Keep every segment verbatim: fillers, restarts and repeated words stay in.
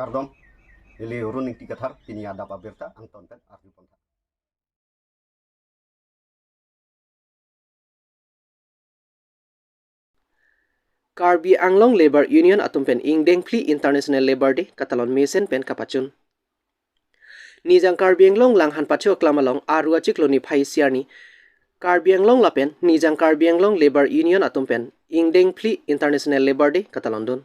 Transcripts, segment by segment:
Kardom, neli Arun Ingti Kathar, pini adap abirta angton pen arju pon tha. Karbi Anglong Labour Union atum pen ingdeng phli International Labour Day katalon mesen pen kapachun. Nijang Karbi Anglong Langhan Pathu Aklam along aru achiklo niphai isi arni Karbi Anglong lapen Nijang Karbi Anglong Labour Union atum pen ingdeng phli International Labour Day katalon dun.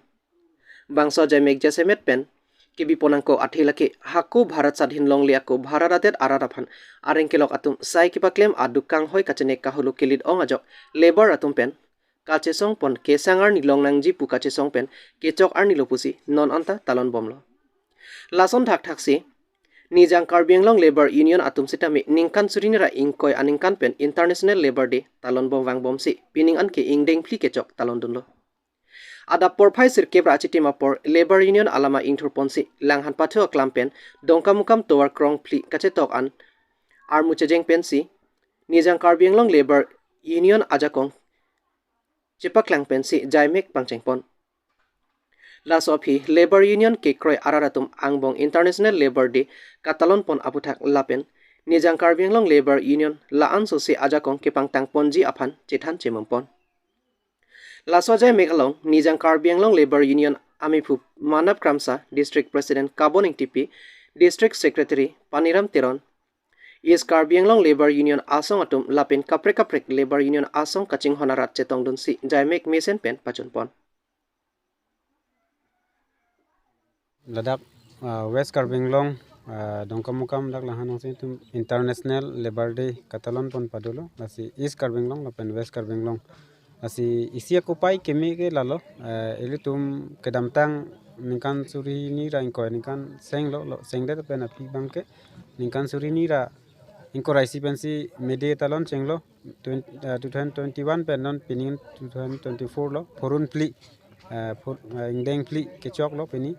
Bangso ajaimek jasemet pen kebi pon angko athe lake hako Bharat Sadhin longle ako Bharat adet arat aphan areng kelok atum sai kepaklem aduk kanghoi kachenek kahulu kelit ong ajok labour atum pen kachesong pon kesang arni long nangji pu kachesong pen kechok arni lo pusi non anta talon bomlo. Lason thakthak si Nijang Karbi Anglong Labour Union atum sitame ningkan suri ni ra ingkoi aningkan pen International Labour Day talon bom vang bom si pining an ke ingdeng phli kechok talon dunlo. Adap porphai sirkep ra achitim apor Labour Union alama ingthur pon si Langhan Pathu Aklam pen Dongkamukam tovar krong phli kachetok an armu chejeng pen si Nijang Karbi Anglong Labour Union ajakong chepaklang pen si jaimek pangcheng pon. Laso aphi Labour Union kekroi arat atum angbong International Labour Day katalon pon aputhak lapen Nijang Karbi Anglong Labour Union la-an so si ajakong kepangtang ponji aphan chethan chemum pon. Laso ajaimek along Nijang Karbi Anglong Labour Union amephu Manab Kramsa, District President Kabon Ingtipi, District Secretary Paniram Teron, East Karbi Anglong Labour Union asong atum lapen kaprek kaprek Labour Union asong kachinghon arat chetong dun si jaimek mesen pen pachun pon. Ladak, ah, West Karbi Anglong, ah, Dongkamukam dak Langhan nangsi itum International Labour Day katalon pon padolo, lasi East Karbi Anglong lapen West Karbi Anglong. Lasi isi akupai keme ke lalo, eh, ilitum kedamtang ningkan suri ni ra ingkoi ningkan seng lo, lo seng det pen aphi abang ke ningkan suri ni ra ingkoi ra isi pensi May Day talon chenglo, twenty, eh, two thousand twenty-one pen non pining two thousand twenty-four lo, phurun phli, eh, phur-, eh, ingdeng phli kechok lo pini.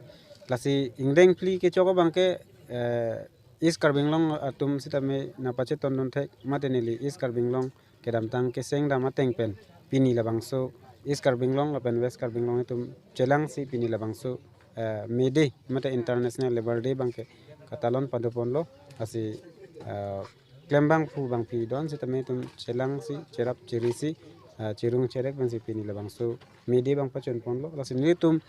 Lasi ingdeng phli kechok abang ke, eh, East Karbi Anglong atum sitame nangpacheton dun thek mate neli East Karbi Anglong kedamtang keseng dam ateng pen pini labangso East Karbi Anglong lapen West Karbi Anglong itum chelang si pini labangso, eh, May Day mate International Labour Day abang ke katalon pado ponlo, lasi, eh, klembangphu bangphi don sitame itum chelang si cherap cheri si, eh, cherung cherek pensi pini labangso May Day abang pachun ponlo. Lasi nelitum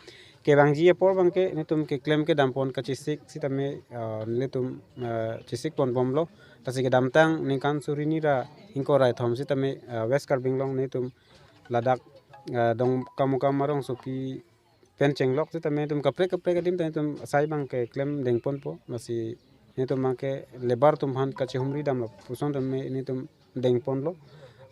kevangji apor abang ke nelitum keklem kedam pon kachesik sitame, eh, nelitum, eh, chesik pon bomlo. Lasi kedamtang ningkan suri ni ra ingkoi ra kethom sitame, eh, West Karbi Anglong nelitum ladak, eh, Dongkamukam arongsopi pen chenglok sitame nelitum kaprek kaprek adim ta nelitum asai abang ke klem deng ponpo. Lasi nelitum abang ke labour atum aphan kachehumri damlo puson tame nelitum deng ponlo.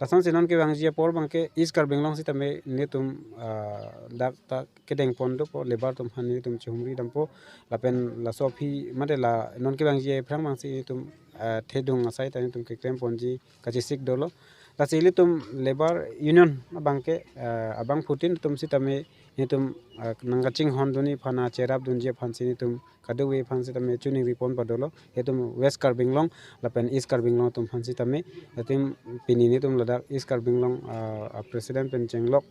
Lasonsi non kevangji apor abang ke East Karbi Anglong sitame nelitum, ah, dak ta kedeng pon dopo, labour atum aphan nelitum chehumri dampo. Lapen laso aphi mate la non kevangji aphrang abang si nelitum, ah, thedung asai ta nelitum keklem ponji kachesik dolo. Lasi ilitum Labour Union abang ke, ah, abangphutin atum sitame nelitum, ah, nangkachinghon dunji aphan, ah, cherap dunji aphan si nelitum kadokave aphan sitame choningri pon padolo. Itum West Karbi Anglong lapen East Karbi Anglong atum aphan sitame, itum pini nelitum ladak East Karbi Anglong, ah, ah, President pen chenglok,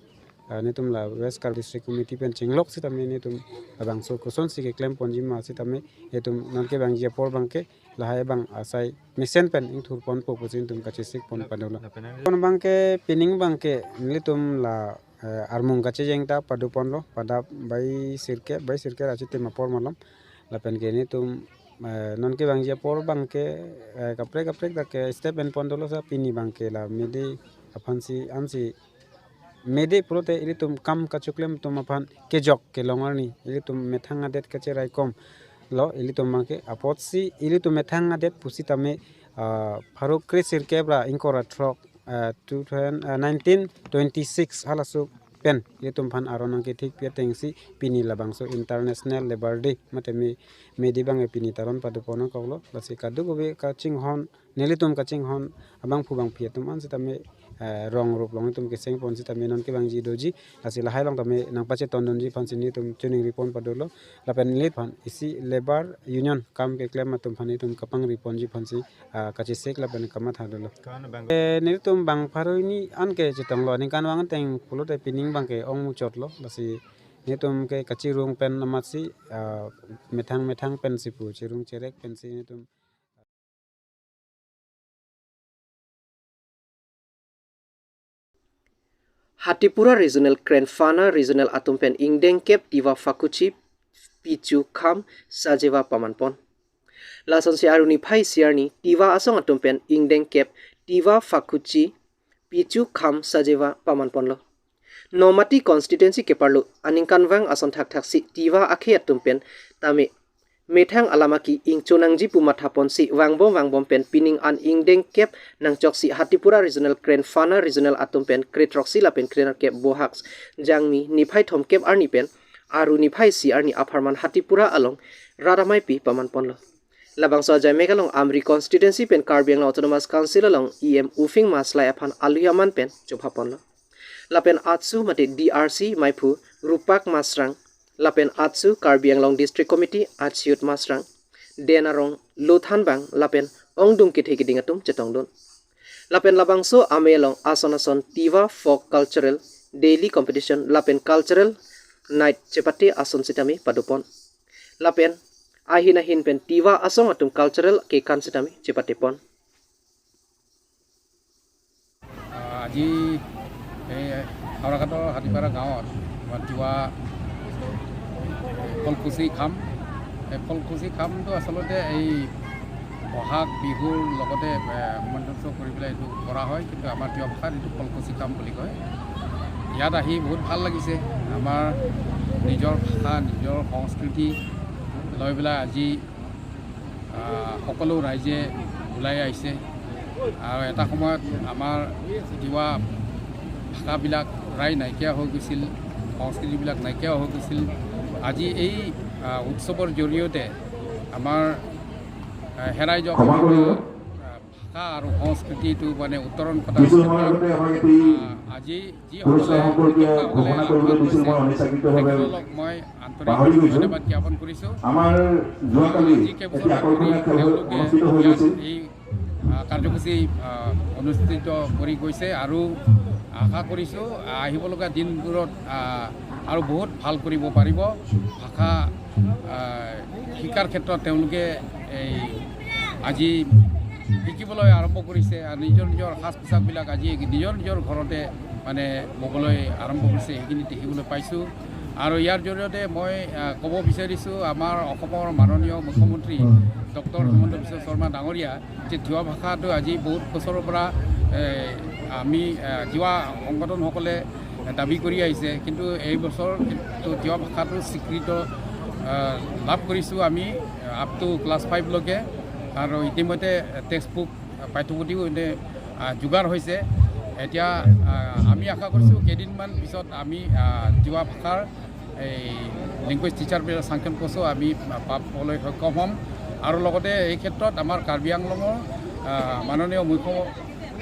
ah, nelitum la West Karbi District Committee pen chenglok sitame nelitum labangso kosonsi keklem ponji ma sitame itum non kevangji apor abang ke lahai abang asai mesen pen ingthur ponpo pusi nelitum kachesik pon padolo. Pon abang ke pining abang ke nelitum la, eh, armung kachejeng ta pado ponlo, pada bai sirkep, bai sirkep ra achitim apor malom. Lapen ke nelitum, eh, non kevangji apor abang ke, eh, kaprek kaprek ta ke step en pon dolo, sa pini abang ke la May Day aphan si ansi May Day pulote ilitum kam kachoklem atum aphan kejok kelong arni ilitum methang adet kacheraikom lo, ilitum abang ke apotsi ilitum methang adet pusitame, ah, pharo kre sirkep ra ingkoi ra throk, ah, two thousand, ah, nineteen twenty-six halaso pen ilitum aphan aron nangkethikpi atengsi pini labangso International Labour Day mate May, May Day abang pini talon pado pon nangkoklo. Lasi kadokave kachinghon, nelitum kachinghon abangphu bangphi atum an sitame, eh, rong rup along itum keseng pon sitame non kevangji doji, lasi lahai along tame nangpacheton dunji aphansi nelitum choningri pon padolo. Lapen neli aphan isi Labour Union kam keklem atum aphan itum kapangri ponji aphansi, ah, kachesik lapen kamatha dolo. Kan abang. Eh, nelitum bang pharo hini an ke chetonglo, aningkanvang ateng pulote pining abang ke ong muchotlo, lasi Netum ke kachirung pen amatsi, ah, methang methang pensi pu, chirung cherek pensi netum. Hatipura Regional Krenfana Regional atum pen ingdeng kep Tiwa Fakuchi Pichu Kham Sajeva paman pon. Lasonsi arni phai isi arni Tiwa asong atum pen ingdeng kep Tiwa Fakuchi Pichu Kham Sajeva paman ponlo. Nomati constituency keparlo aningkanvang ason thakthaksi Tiwa akhei atum pen tame methang alam aki ingchonangji pu matha ponsi vangbom vangbom pen pining an ingdeng kep nangchoksi Hatipura Regional Krenfana Regional atum pen kre throksi lapen kre nerkep bohak jangmi niphai thomkep arni pen arni phai isi arni apharman Hatipura along rat ameipi paman ponlo. Labangso ajaimek along Amri constituency pen Karbi Anglong Autonomous Council along E M Uphing Maslai aphan alu aman pen chopha ponlo. Lapen AATSU mate D R C maiphu Rupak Masrang, lapen AATSU Karbi Anglong District Committee Achyut Masrang, Den Arong, Lothanbang, lapen ongdung kethe keding atum chetongdun. Lapen labangso amei along ason ason Tiwa Folk Cultural Daily Competition lapen Cultural Night chepate ason sitame padopon. Lapen ahin ahin pen Tiwa asong atum cultural kekan sitame chepatepon. আজি এই হাওৰাঘাটৰ হাতীপাৰা গাঁৱত আমাৰ তিৱা ফলকুচি খাম। এই ফলকুচি খামটো আচলতে এই বহাগ বিহুৰ লগতে, এ, সামঞ্জস্য কৰি পেলাই এইটো কৰা হয়, কিন্তু আমাৰ তিৱা ভাষাত এইটো ফলকুচি খাম বুলি কয়। ইয়াত আহি বহুত ভাল লাগিছে। আমাৰ নিজৰ ভাষা, নিজৰ সংস্কৃতি লৈ পেলাই আজি, আহ, সকলো ৰাইজে ওলাই আহিছে। আৰু এটা সময়ত আমাৰ তিৱা ভাষাবিলাক প্ৰায় নাইকিয়া হৈ গৈছিল, সংস্কৃতিবিলাক নাইকিয়া হৈ গৈছিল। আজি এই, আহ, উৎসৱৰ জৰিয়তে আমাৰ, আহ, হেৰাই যোৱা ক্ষমা কৰিব। আহ, ভাষা আৰু সংস্কৃতিটো মানে উত্তৰণ ঘটাৰ কিছু সময়ৰ ক্ষেত্ৰত, আগতে আমাক এটি, আহ, আজি যিসকলে, পুৰস্কাৰ সম্পৰ্কীয় উদ্যোক্তাসকলে ঘোষণা কৰিবলৈ আগভাগ দিছিল, লৈছে, মই অনিচ্ছাকৃতভাৱে তেখেতলোকক মই আন্তৰিক পাহৰি গৈছো। ধন্যবাদ জ্ঞাপন কৰিছো। আমাৰ যোৱাকালি আজি কেইবছৰ এটি ধৰি আকৰ্ষণীয় খেল তেওঁলোকে অনুষ্ঠিত হৈ ইয়াত গৈছিল। এই, আহ, কাৰ্যসূচী, আহ, অনুষ্ঠিত কৰি গৈছে আৰু আশা কৰিছো, আহ, আহিব লগা দিনবোৰত, আহ, আৰু বহুত ভাল কৰিব পাৰিব। ভাষা, আহ, শিকাৰ ক্ষেত্ৰত তেওঁলোকে এই আজি শিকিবলৈ আৰম্ভ কৰিছে আৰু নিজৰ নিজৰ সাজ পোছাকবিলাক আজি নিজৰ নিজৰ ঘৰতে মানে ববলৈ আৰম্ভ কৰিছে, সেইখিনি দেখিবলৈ পাইছোঁ। আৰু ইয়াৰ জৰিয়তে মই, আহ, ক'ব বিচাৰিছোঁ, আমাৰ অসমৰ মাননীয় মুখ্যমন্ত্ৰী ডক্টৰ হিমন্ত বিশ্ব শৰ্মা ডাঙৰীয়া যে তিৱা ভাষাটো আজি বহুত বছৰৰ পৰা, এ, আমি, এ, তিৱা সংগঠনসকলে দাবী কৰি আহিছে, কিন্তু এই বছৰ কিন্তু তিৱা ভাষাটো স্বীকৃত, এ, লাভ কৰিছোঁ আমি up to class five লৈকে। আৰু ইতিমধ্যে টেক্সট বুক, পাঠ্যপুথিও এনে, এ, যোগাৰ হৈছে। এতিয়া, এ, আমি আশা কৰিছোঁ কেইদিনমান পিছত আমি, এ, তিৱা ভাষাৰ এই লেংগুৱেজ টিচাৰ বিল চাংচন পষ্টো আমি পাবলৈ সক্ষম হ'ম। আৰু লগতে এই ক্ষেত্ৰত আমাৰ কাৰ্বি আংলঙৰ, আহ, মাননীয় মুখ্য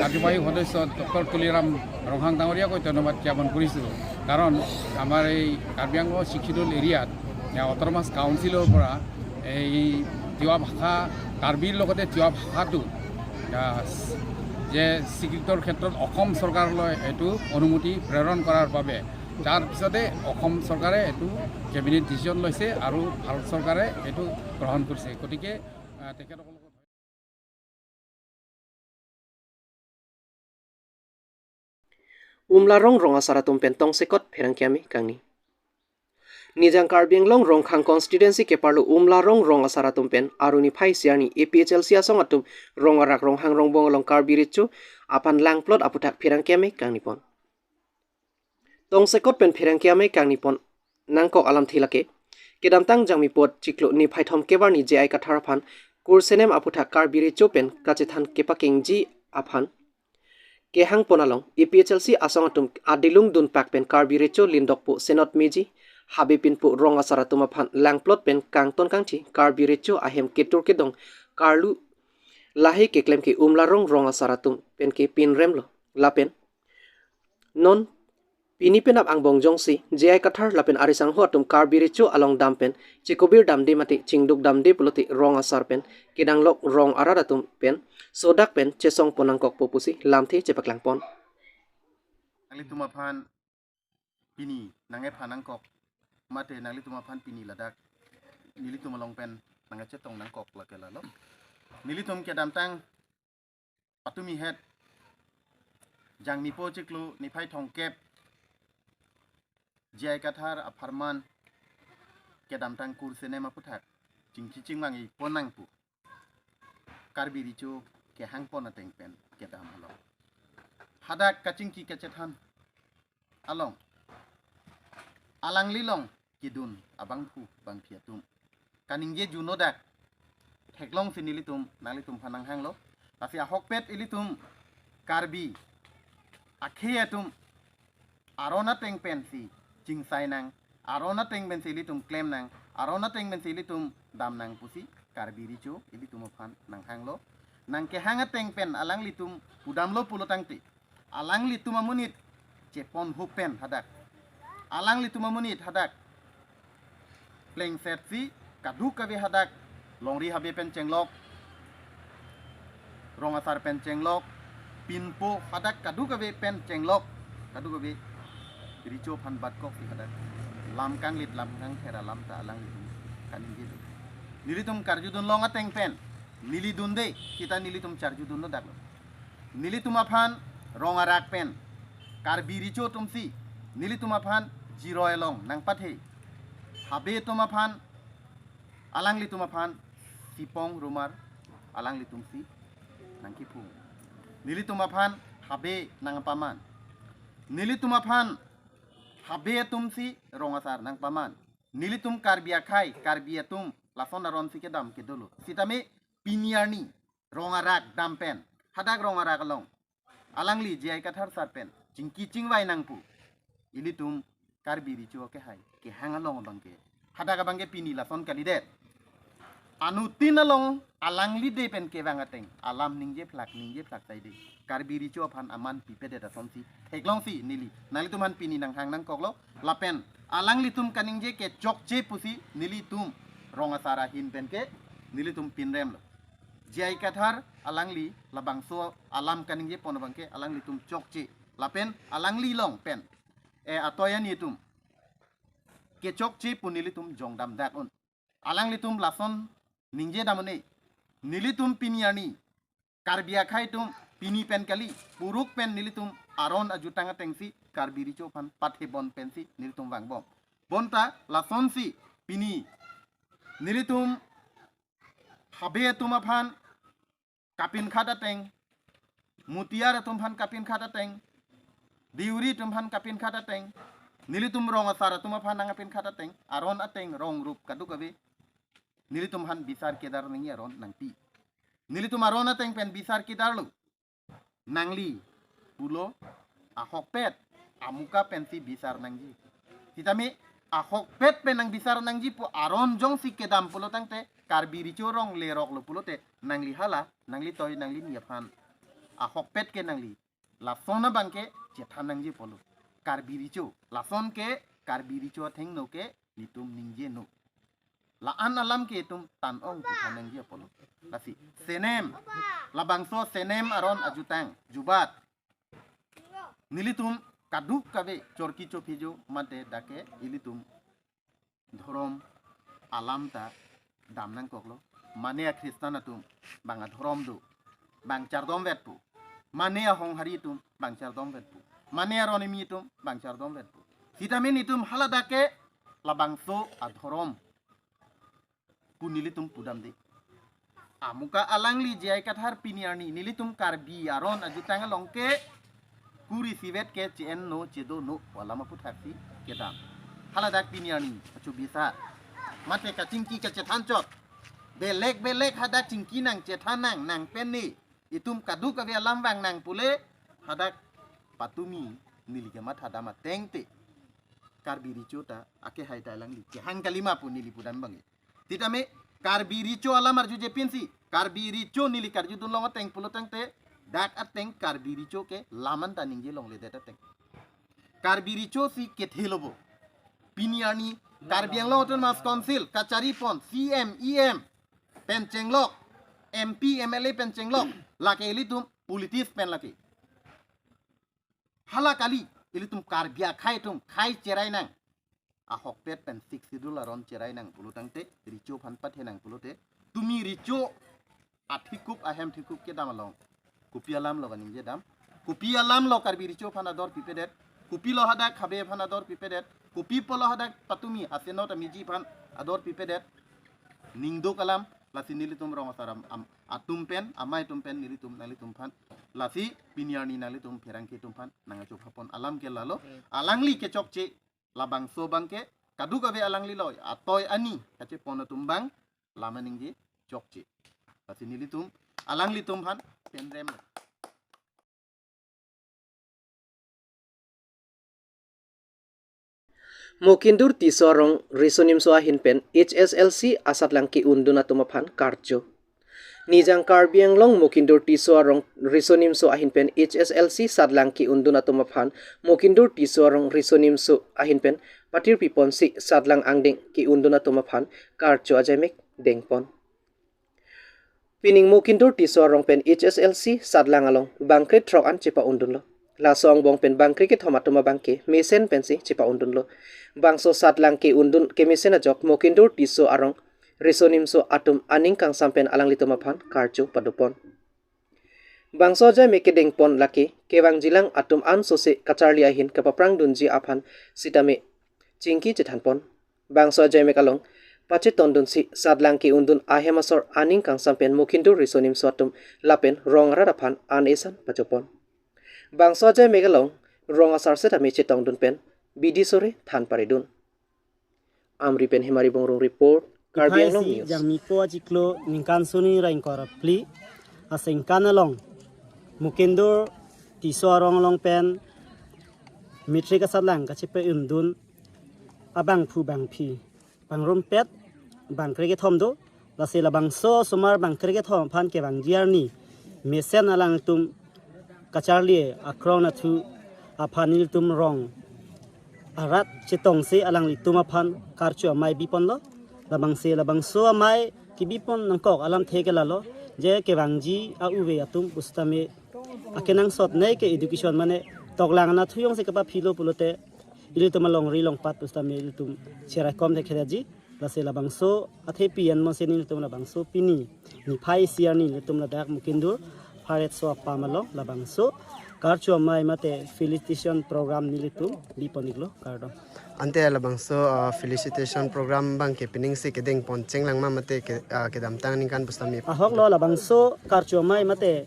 কাৰ্যবাহী সদস্য ডক্টৰ তুলিৰাম ৰংহাং ডাঙৰীয়াকৈ ধন্যবাদ জ্ঞাপন কৰিছোঁ। কাৰণ আমাৰ এই কাৰ্বি আংলঙৰ ছিক্স শ্বিডিউল এৰিয়াত, এ, অট'নমাছ কাউন্সিলৰ পৰা এই তিৱা ভাষা, কাৰ্বিৰ লগতে তিৱা ভাষাটো, আহ, যে স্বীকৃতৰ ক্ষেত্ৰত অসম চৰকাৰলৈ এইটো অনুমতি প্ৰেৰণ কৰাৰ বাবে। তাৰ পিছতে অসম চৰকাৰে এইটো কেবিনেট ডিচিজন লৈছে আৰু ভাৰত চৰকাৰে এইটো গ্ৰহণ কৰিছে। গতিকে, আহ, তেখেতসকলক Umlarong Rong Asar atum pen tongsekot pherangke amei kangni. Nijang Karbi Anglong Rongkhang constituency keparlo Umlarong Rong Asar atum pen arni phai isi arni A P H L C asong atum rong arak ronghang rongbong along Karbi Recho aphan langplot aputhak pherangke amei kangnipon. Tongsekot pen pherangke amei kangnipon nangkok alamthe lake. Kedamtang Jangmi pot chiklo niphai thomkep arni J I Kathar aphan kursenem aputhak Karbi Recho pen kachethan kepakengji aphan kehangpon along A P H L C asong atum adilung dunpak pen Karbi Recho lindokpo Senot Meji, Habe Pinpo Rong Asar atum aphan langplot pen kangton kangthi Karbi Recho ahem ketur kedong karlu lahei keklem ke Umlarong Rong Asar atum pen ke pinremlo. Lapen non pini penap angbong jongsi J I Kathar lapen arisangho atum Karbi Recho along dam pen chekobir damde mate chingduk damde pulote Rong Asar pen kedanglok rong arat atum pen sodak pen chesongpon nangkokpo pusi lamthe chepaklangpon. Nanglitum aphan pini nangkephan nangkok mate nanglitum aphan pini ladak nelitum along pen nangkachetong nangkok lake lalo. Nelitum kedamtang patumi het Jangmipo chiklo niphai thomkep J I Kathar apharman kedamtang kursenem aputhak chingki chingvang ipon nangpu Karbi Recho kehangpon ateng pen kedam along. Hadak kachingki kachethan along alanglilong kedun abangphu bangphi atum kaningje juno dak theklongsi nelitum nanglitum aphan nanghanglo. Lasi ahokpet ilitum Karbi akhei atum aron ateng pensi chingsai nang, aron ateng pensi ilitum klem nang, aron ateng pensi ilitum dam nang pusi Karbi Recho ilitum aphan nanghanglo. Nangkehang ateng pen alanglitum pudamlo pulo tangte alanglitum amonit chepon hup pen hadak, alanglitum amonit hadak plengsetsi kadokave hadak longri habe pen chenglok, rong asar pen chenglok, pinpo hadak kadokave pen chenglok, kadokave Recho aphan batkoksi hadak lam kanglit lam kangthera lam ta alanglitum kaningje do. Nelitum karjudun long ateng pen neli dunde, kita nelitum charjudunlo daklo. Nelitum aphan rong arak pen Karbi Recho atumsi nelitum aphan jiroi along nangpathe, habe atum aphan, alanglitum aphan sipong rumar alanglitumsi nangkiphung. Nelitum aphan habe nangpaman. Nelitum aphan habe atumsi rong asar nangpaman. Nelitum Karbi akhei, Karbi atum lason aronsi kedam kedolo. Sitame pini arni rong arak dam pen, hadak rong arak along alangli J I Kathar sar pen chingki chingvai nangpu ilitum Karbi Recho kehai kehang along abangke, hadak abangke pini lason kalidet. Anuttin along alangli de pen kevang ateng alam ningje phlak ningje phlak saide. Karbi Recho aphan aman pipedet asonsi theklongsi neli nanglitum aphan pini nanghang nangkoklo. Lapen alanglitum kaningje kechokche pusi nelitum rong asar ahin penke nelitum pinremlo. J I Kathar alangli labangso alam kaningjepon abangke alanglitum chokche. Lapen alanglilong pen e atoyan itum kechokche pu nelitum jongdam dak un. Alanglitum lason ningje dam un-e. Nelitum pini arni Karbi akhei atum pini pen kali, puruk pen nelitum aron ajutang atengsi Karbi Recho aphan pathebon pensi nelitum vangbom. Bonta lasonsi pini nelitum habe atum aphan kapinkhat ateng, mutiar atum aphan kapinkhat ateng, deuri atum aphan kapinkhat ateng, nelitum rong asar atum aphan nangkapinkhat ateng, aron ateng rong rup kadokave nelitum aphan bisar kedar nangji aron nangpi. Nelitum aron ateng pen bisar kedarlo. Nangli pulo ahokpet amuka pensi bisar nangji. Sitame ahokpet pen nangbisar nangji pu aron jongsi kedam pulo tangte Karbi Recho rong leroklo pulote nangli hala, nangli toi, nangli ni aphan ahokpet ke nangli lason abangke chethan nangji apotlo. Karbi Recho, lason ke Karbi Recho athengno ke nelitum ningjenon. La-an alam ke itum tan-ong pu than nangji apotlo. Lasi senem, labangso senem aron ajutang jubat nelitum kadokave chorki chophijo mate dak ke ilitum dhorom alam ta dam nangkoklo. Mane a-Christian atum bang adhorom do, bang chardomvetpo. Mane ahonghari atum bang chardomvetpo. Mane aron kimi atum bang chardomvetpo. Sitame nelitum haladak ke labangso adhorom pu nelitum pudamde. Amuka alangli J I Kathar pini arni nelitum Karbi aron ajutang along ke kuri sivet ke che-enno chedono pu alam aphuthaksi kedam. Haladak pini arni achu bisar mate kachingki kachethan chot. Belek belek hadak chingki nang chethan nang nang pen ne itum kadokave alam vang nang pule hadak patumi neli kematha dam ateng te Karbi Recho ta akehai ta alangli kehang kalima pu neli pudam abang. Sitame Karbi Recho alam arjuje pinsi, Karbi Recho neli karjudun long ateng pulo tangte, dak ateng Karbi Recho ke lam an ta ningje longledet ateng. Karbi Recho si kethe lo bo. Pini arni Karbi Anglong Autonomous Council kacharipon C M, E M pen chenglok, M P, M L A pen chenglok, lake ilitum politics pen lake. Hala kali, ilitum Karbi akhei atum khai cherai nang. ahokpet pen Sixth Schedule aron cherai nang pulo tangte, recho aphan pathe nang pulote, tumi recho athekup ahem thekup kedam along kopi alam lo kaningje dam? Kopi alam lo Karbi recho aphan ador pipedet? Kopi lo hadak habe aphan ador pipedet? Kopi pulo hadak patumi asenot amiji aphan ador pipedet? Ningduk alam. Lasi nelitum rong asar am, am, atum pen, amei atum pen nelitum nanglitum aphan, lasi pini arni nanglitum pherangke atum aphan nangchok hapon alam ke lalo. Alangli kechokche labangso abangke, kadokave alangli lo atoi ani kachepon atum abang lam aningje chokche. Lasi nelitum alanglitum aphan penrem. Mokindur Tisso arong Riso Nimso ahin pen H S L C asatlang ke-undun atum aphan karcho. Nijang Karbi Anglong Mokindur Tisso arong Riso Nimso ahin pen H S L C satlang ke-undun atum aphan Mokindur Tisso arong Riso Nimso ahin pen patir piponsi satlang angdeng ke-undun atum aphan karcho ajaimek dengpon. Pining Mokindur Tisso arong pen H S L C satlang along bangkre throk an chepa-undunlo. Laso angbong pen bangkre kethom atum abangke mesen pensi chepa-undunlo. Bangso satlang ke-undun kemesen ajok Mokindur Tisso arong Riso Nimso atum aning kangsam pen alanglitum aphan karcho padopon. Bangso ajaimek kedengpon lake kevangjilang atum ansose kacharli ahin kapaprangdunji aphan sitame chingki chethanpon. Bangso ajaimek along pachetondunsi satlang ke-undun ahem asor aning kangsam pen Mokindur Riso Nimso atum lapen rong arat aphan an esan pachopon. Bangso ajaimek along rong asar setame chetongdun pen bidi sore than paridun. Amri pen Hemari Bongrung report, Karbi Anglong News. Jangmipo achiklo ningkan suni ra ingkoi ra phli asengkan along Mokindur Tisso arong along pen matric asatlang kachepa-undun abangphu bangphi bangrumpet bangkre kethom do. Lasi labangso osomar bangkre kethom aphan kevangji arni mesen alangtum kacharli akrong nathu aphan nelitum rong arat chetongsi alanglitum aphan karcho amei biponlo. Labangsi labangso amei kebipon nangkok alamthe ke lalo, je kevangji a-uve atum pusitame akenangsot nei ke education mane toklang nathu jongsi kapaphilo pulote ilitum alongri longpat pusitame ilitum cheraikom thektheji. Lasi labangso athepi anmonsi nelitum labangso pini niphai isi arni nelitum ladak Mokindur Pharet So apam along labangso karcho amei mate felicitation program nelitum bipon-iklo, kardom. Ante labangso, ah, felicitation program abangke piningsi kedengpon chenglang ma mate ke, ah, kedamtang aningkan pusitame? Ahoklo, labangso karcho amei mate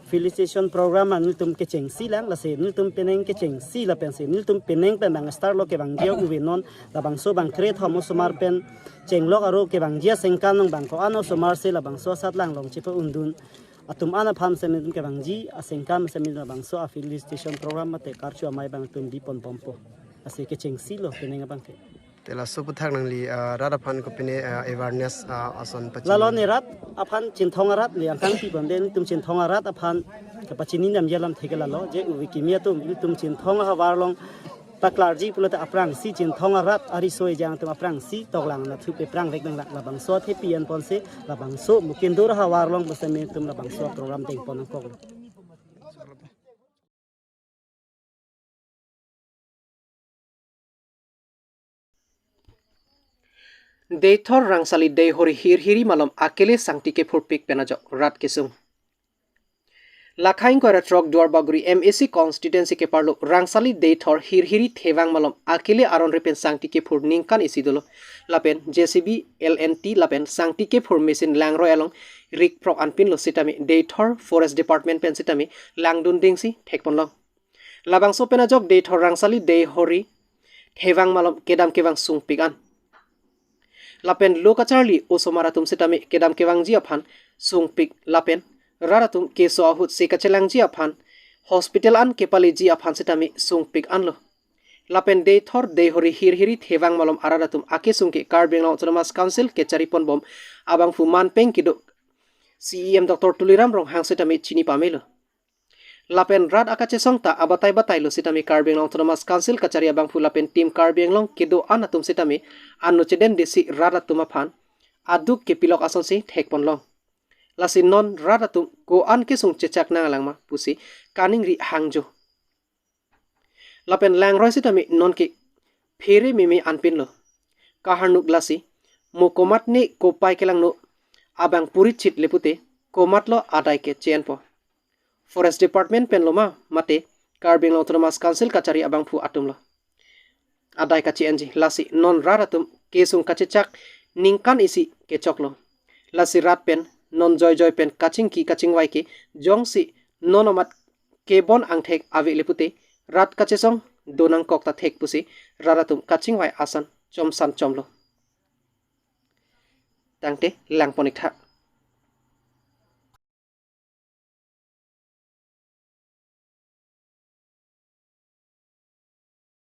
felicitation program an nelitum kechengsi lang, lasi nelitum penang kechengsi lapensi nelitum penang pen bang start lo kevangji a-uve non labangso bangkre kethom osomar pen chenglok aro kevangji asengkan along bang ko-an osomar si labangso asatlang along chepa-undun atum an aphan si nelitum kevangji asengkan si nelitum labangso a-felicitation program mate karcho amei abang nelitum biponbompo. Lasi kechengsi lo penang abangke. Te laso aphuthak nangli, ah, rat aphan kopine, ah, awareness, ah, ason pachini? Lalo ne rat aphan Chinthong arat le angkang pi bande nelitum Chinthong arat aphan kapachini namji alamthe ke lalo, je uve kimi atum nelitum Chinthong ahavar along paklarji pulote aphrangsi Chinthong arat ariso ejang atum aphrangsi toklang nathu peprang vek nang labangso athepi anponsi labangso Mokindur ahavar along pusitame nelitum labangso program dengpon nangkoklo. Deithor Rangsali Deihori Hirhiri malom akele sangti kephurpik pen ajok rat kesung. Lakha ingkoi ra throk Duarbagori M A C constituency keparlo Rangsali Deithor Hirhiri Thevang malom akele aron ripen sangti kephur ningkan isi dolo. Lapen J C B, L N T lapen sangti kephur machine langroi along rik phrok anpinlo sitame Deithor Forest Department pen sitame langdun dengsi thekponlong. Labangso pen ajok Deithor Rangsali Deihori Thevang malom kedam kevang sungpik an. Lapen lo kacharli osomar atum sitame kedam kevangji aphan sungpik lapen rat atum keso ahut si kachelangji aphan hospital an kepaleji aphan sitame sungpik anlo. Lapen Deithor Deihori Hirhiri Thevang malom arat atum akesung ke Karbi Anglong Autonomous Council kechariponbom abangphu manpeng kedo C E M Doctor Tuliram Ronghang sitame chini pamelo. Lapen rat akachesong ta abatai batailo sitame Karbi Anglong Autonomous Council kachari abangphu lapen Team Karbi Anglong kedo-an atum sitame ano chedendesi rat atum aphan aduk kepilok asonsi thekponlong. Lasi non rat atum ko-an kesung chechak nanglang ma pusi kaningri hangjo. Lapen langroi sitame nonke phere meme anpinlo. Kaharnuk lasi mo komatne kopai kelangno abang puri chit le pute komatlo adai ke che-enpo. Forest Department pen lo ma mate Karbi Anglong Autonomous Council kachari abangphu atumlo adai kache-enji. Lasi non rat atum kesung kachechak ningkan isi kechoklo. Lasi rat pen non joijoi pen kachingki kachingvai ke jongsi non amat kebon angthek ave le pute rat kachesong donangkok ta thek pusi rat atum kachingvai asan chomsan chomlo. Tangte langpon-ik tha.